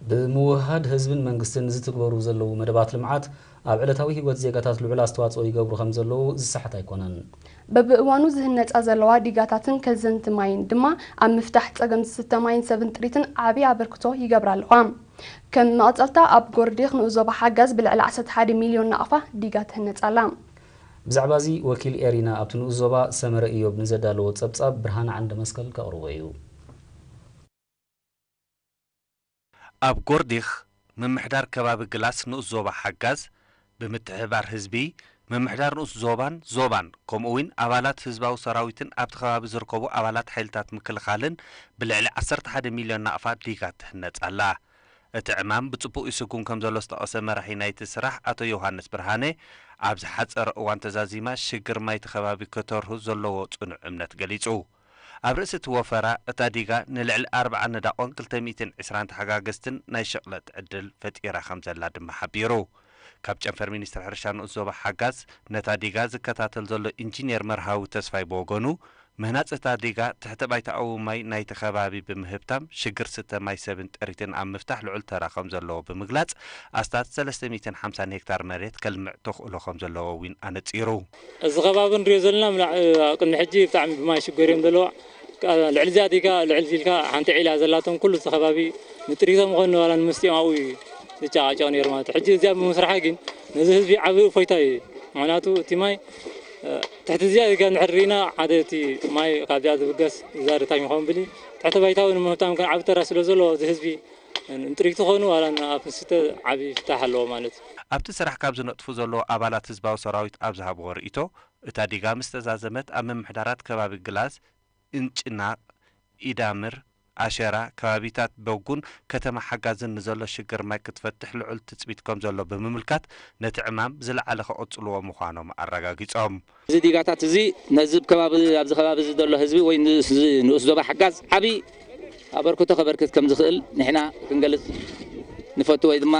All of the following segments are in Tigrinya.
ብምውህሃድ ህዝብን መንግስትን ዝትግበሩ ዘለዉ መደባት ልምዓት ኣብ ዕለታዊ ህይወት ዜጋታት ልዑል ኣስተዋፅኦ ይገብሩ ከም ዘለዉ ዝሰሓት ኣይኮነን። በብእዋኑ ዝህነፃ ዘለዋ ዲጋታትን ከዘንቲ ማይን ድማ ኣብ ምፍታሕ ፀገም ዝስተ ማይን ሰብን ጥሪትን ዓብዪ ኣበርክቶ ይገብራ ኣለዋ። ከም መቐፀልታ ኣብ ጎርዴኽ ንኡስ ዞባ ሓጋዝ ብልዕሊ ዓሰርተ ሓደ ሚልዮን ናቕፋ ዲጋ ትህነፅ ኣላ። ብዛዕባ እዚ ወኪል ኤሪና ኣብቲ ንኡስ ዞባ ሰመረ እዮብ ንዘዳለዎ ፀብፃብ ብርሃነ ዓንደመስቀል ከቕርቦ እዩ። ኣብ ጎርዲኽ ምምሕዳር ከባቢ ግላስ ንኡስ ዞባ ሓጋዝ ብምትሕብባር ህዝቢ ምምሕዳር ንኡስ ዞባን ዞባን ከምኡ እውን ኣባላት ህዝባዊ ሰራዊትን ኣብቲ ከባቢ ዝርከቡ ኣባላት ሓይልታት ምክልኻልን ብልዕሊ ዓሰርተ ሓደ ሚልዮን ናቕፋ ዲጋ ትህነጽ ኣላ። እቲ ዕማም ብጽቡቕ ይስጉም ከም ዘሎ ዝጠቐሰ መራሒ ናይቲ ስራሕ ኣቶ ዮሃንስ ብርሃነ፣ ኣብ ዝሓጸረ እዋን ተዛዚማ ሽግር ማይቲ ከባቢ ከተርሁ ዘለዎ ጽኑዕ እምነት ገሊጹ። ኣብ ርእሲ እቲ ወፈራ፣ እታ ዲጋ ንልዕሊ ኣርብዓ ንዳቖን ክልተ ሚእትን ዕስራን ተሓጋገዝትን ናይ ሽቕለት ዕድል ፈጢራ ከም ዘላ ድማ ሓቢሩ። ካብ ጨንፈር ሚኒስትሪ ሕርሻ ንኡስ ዞባ ሓጋዝ፣ ነታ ዲጋ ዝከታተል ዘሎ ኢንጂነር መርሃዊ ተስፋይ ብወገኑ፣ ምህናጽ እታ ዲጋ ትሕተ ባይታኣዊ ማይ ናይቲ ከባቢ ብምህብታም ሽግር ስተ ማይ ሰብን ጥሪትን ኣብ ምፍታሕ ልዑል ተራ ከም ዘለዎ ብምግላጽ፣ ኣስታት ሰለስተ ሚእትን ሓምሳን ሄክታር መሬት ከልምዕ ተኽእሎ ከም ዘለዎ እውን ኣነጺሩ። እዚ ከባቢ ንሪኦ ዘለና ምና- ኣብ ቅድሚ ሕጂ ብጣዕሚ ብማይ ሽገር እዮም ዘለዋ። ልዕሊ እዚኣ ዲጋ ልዕል ኢልካ ሓንቲ ዒላ ዘላቶም ኩሉ እቲ ከባቢ ንጥሪቶም ይኾኑ ዋላ ንምስቲኦም ኣብኡ እዩ ዝጨቃጨቕ ነይሩ ማለት እዩ። ሕጂ እዚኣ ብምስራሓ ግን ነዚ ህዝቢ ዓቢ እፎይታ እዩ። ምኽንያቱ እቲ ማይ ትሕቲ እዚኣ ዲጋ እንድሕር ርኢና ሓደ እቲ ማይ ካብዚኣ ዝብገስ ዝዛርታኝ ይኸውን ብሊ ትሕተ ባይታዊ ንምህብታም ግን ዓቢ ተራ ስለ ዘለዎ እዚ ህዝቢ ንጥሪቱ ኾኑ ዋላ ንኣፍ ንስተ ዓቢ ፍታሕ ኣለዎ ማለት እዩ። ኣብቲ ስራሕ ካብ ዝነጥፉ ዘለዉ ኣባላት ህዝባዊ ሰራዊት ኣብ ዝሃብዎ ርእይቶ፣ እታ ዲጋ ምስ ተዛዘመት ኣብ ምምሕዳራት ከባቢ ግላዝ፣ እንጭናቕ፣ ኢዳምር፣ ኣሸራ፣ ከባቢታት በጉን ከተማ ሓጋዝን ንዘሎ ሽግር ማይ ክትፈትሕ ልዑል ትጽቢት ከም ዘሎ ብምምልካት፣ ነቲ ዕማም ብዝለዓለ ክቕጽልዎ ምዃኖም ኣረጋጊጾም። እዚ ዲጋታት እዚ ነዚ ከባቢ ኣብዚ ከባቢ እዚ ዘሎ ህዝቢ ወይ ንኡስ ዞባ ሓጋዝ ዓቢ ኣበርክቶ ከበርክት ከም ዝኽእል ንሕና ክንገልጽ ንፈቱ ወይ ድማ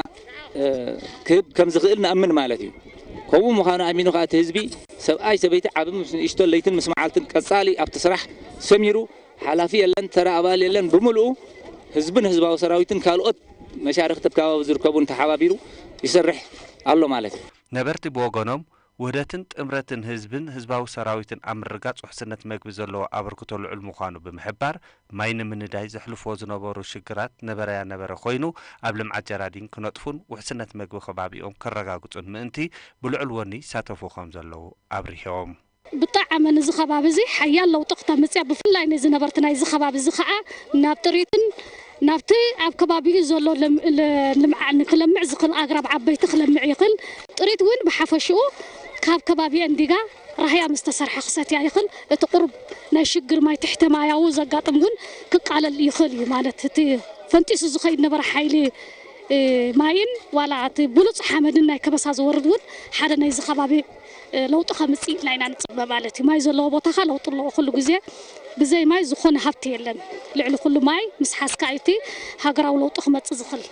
ክህብ ከም ዝኽእል ንኣምን ማለት እዩ። ከምኡ ምዃኑ ኣሚኑ ከኣ እቲ ህዝቢ ሰብኣይ ሰበይቲ ዓቢ ምስ ንእሽቶ ለይትን ምስ መዓልትን ቀጻሊ ኣብቲ ስራሕ ሰሚሩ ሓላፊ የለን ተራ ኣባል የለን ብምልኡ ህዝብን ህዝባዊ ሰራዊትን ካልኦት መሻርኽቲ ኣብ ከባቢ ዝርከቡን ተሓባቢሩ ይሰርሕ ኣሎ ማለት እዩ። ነበርቲ ብወገኖም ውህደትን ጥምረትን ህዝብን ህዝባዊ ሰራዊትን ኣብ ምርግጋጽ ውሕስነት መግቢ ዘለዎ ኣበርክቶ ልዑል ምዃኑ ብምሕባር፣ ማይ ንምንዳይ ዘሕልፍዎ ዝነበሩ ሽግራት ነበረያ ነበረ ኮይኑ፣ ኣብ ልምዓት ጀራዲን ክነጥፉን ውሕስነት መግቢ ከባቢኦም ከረጋግጹን ምእንቲ ብልዑል ወኒ ይሳተፉ ከም ዘለዉ ኣብሪሆም። ብጣዕሚ ንዚ ከባቢ እዚ ሓያል ለውጢ ክተምፅእ እያ። ብፍላይ ነዚ ነበርቲ ናይዚ ከባቢ እዚ ከዓ ናብ ጥሪትን ናብቲ ኣብ ከባቢኡ ዘሎ ልምዓ ንክለምዕ ዝኽእል ኣግራብ ዓበይቲ ክለምዕ ይኽእል። ጥሪት እውን ብሓፈሽኡ ካብ ከባቢአን ዲጋ ራህያ ምስ ተሰርሐ ክሰትያ ይኽእል። እቲ ቁሩብ ናይ ሽግር ማይ ትሕተ ማያዊ ዘጋጥም እውን ክቃለል ይኽእል እዩ ማለት እቲ ፈንጢሱ ዝኸይድ ነበረ ሓይሊ ማይን ዋላ እቲ ብሉፅ ሓመድን ናይ ከበሳ ዝወርድ እውን ሓደ ናይዚ ከባቢ ለውጢ ከምፅእ ኢልና ኢና ንፅበ ማለት እዩ። ማይ ዘለዎ ቦታ ከ ለውጢ ኣለዎ። ኩሉ ግዜ ብዘይ ማይ ዝኾነ ሃብቲ የለን። ልዕሊ ኩሉ ማይ ምስ ሓዝካ እዩ እቲ ሃገራዊ ለውጢ ክመፅእ ዝኽእል።